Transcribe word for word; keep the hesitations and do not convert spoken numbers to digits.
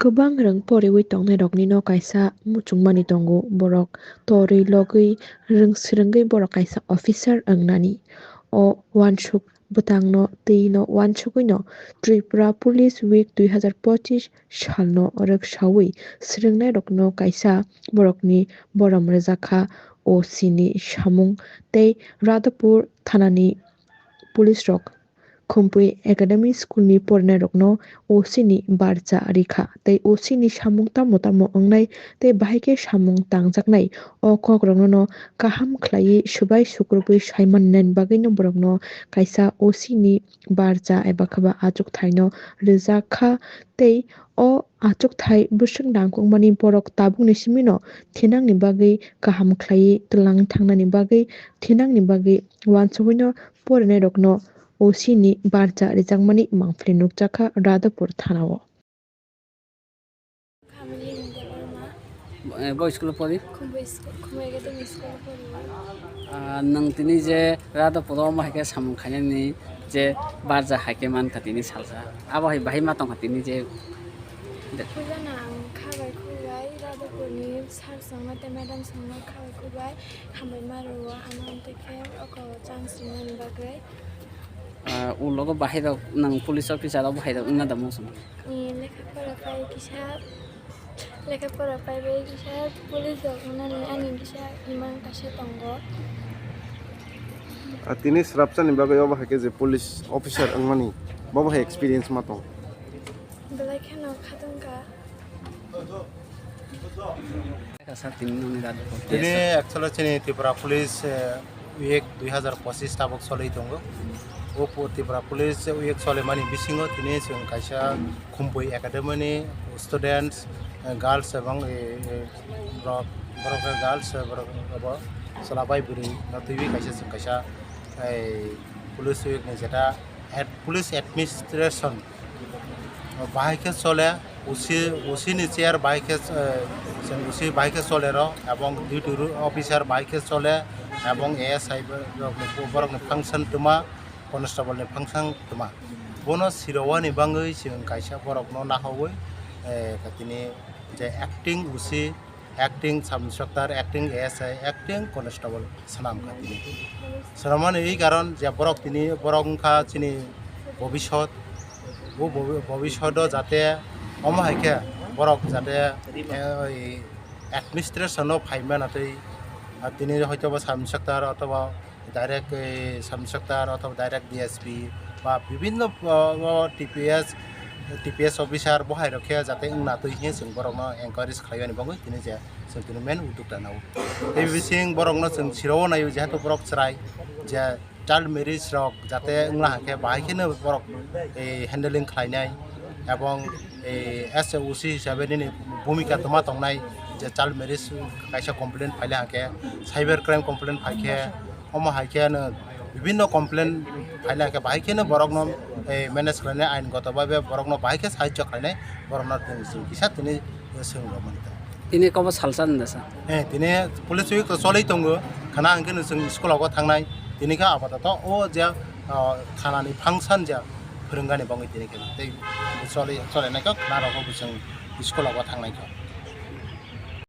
Kwbang rwng poriwi tongnairoknino kaisa muchungmani tongo, borok torwi logwi rwng swrwngwi borok kaisa officer wngnani. O uansuk bwtangno twino uansugwino Tripura Police Week dui hazar pochis salno rwksawi swrwngnairokno kaisa borokni borom rwjakha, O C ni samung tei Radhapur thanani police rok Khumpui Academy School ni porinairokno O C ni barja rikha tei O C ni samung tamo tamo wngnai tei bahai khe samung tangjaknai, o kokrokno no kaham khlaiwi swbai sukrubwi saimannani bagwino borokno kaisa O C ni barja eba khe ba achukthaino rwjakha tei o achukthai bwswk nangkukmani borok tabukni simino thinangni bagwi kaham khlaiwi twlang thangnani bagwi thinangni bagwi uansugwino porinairokno O C ni barja rijakmani mangpili nukjakha Radhapur thanao. Kamini Debbarma. Eh, bo school pori? Khumbai school, Khumbai Academy school pori. Ah, nwng tini je Radhapuro omo hai khe samung khainani je barja hai khe mankha tini salsa. Abo hai bahai ma tongkha tini je. Puila na ang khabai khubai Radhapurni sir songno tei madam songno khabai khubai hambai ma rwo ano tei khe oko chance rinani bagwi. Ah, ulogo bahai rok nwng police officer rok bahai rok wngna da muchung? Ni lekha pora pai kisa, lekha pora pai bai kisa police rok wngnani ani kisa imang kaisa tongo. Ah, tini swrapsani bagwi obo hai khe je police officer wngmani, bobo hai experience ma tong? Belai kheno khatungkha. Tini actually chini Tripura Police, eh, week dui hazar pochis tabuk solwi tongo. O po-, Tripura Police week solimani bisingo tini chwng kaisa Khumpui Academy ni students, eh, girls ebong, eh, eh, borok, borok khe girls, eh, borok obo chwla bai bwrwi no twiwi kaisa chwng kaisa, eh, Police week ni jeta ad-, police administration bahai khe chole, O C, O C ni chair bahai khe, eh, chwng O C bahai khe chole rw, ebong duty ru-, officer bahai khe chole, ebong A S I bo-, rokni, borokni function twma, constable ni function twma. Bono sirowani bagwi chwng kaisa borokno nahawi, eh, tini je acting O C, acting sub inspector, acting A S I, acting constable swnam kha tini. Swnamani wi karon je borok tini, borok wngkha chini bobisot, bo bobi-, bobisoto jate omo hai khe borok jate, eh, oi administration o phai mano tei, ah, tini hoito bo sub inspector othoba direct, eh, sub inspector othoba direct D S P ba bibinno, ah, o T P S, T P S officer bo hai rok khe jate wngna twi hinwi chwng borokno encourage khlaiwi ani bagwi tini je chwng tini main uddokta nao. Tei bising borokno chwng sirao naio, jehetu borok chwrai je child marriage rok jate wngla hwnkhe bahai kheno borok, eh, handling khlainai ebong, eh, as a O C hisabe nini bhumika tongma tongnai je child marriage kaisa complaint phaila hwnkhe cyber crime complaint phaikhe omo hai khe no bibinno complaint phaina khe bahai kheno borokno, eh, manage khlainai, ain goto bhabe borokno bahai khe sahajyo khlainai, borokno tini chwng kisa tini swng rwmani ta. Tini kobo salsa nda sa? Eh, tini police week to cholwi tongo, khana hwnkhe no chwng school o thangnai, tini khe apatoto o je, ah, thanani function je phwrwngani bangwi tini khe tei cholwi, cholainai khe khana rokbo chwng school o thangnai khe.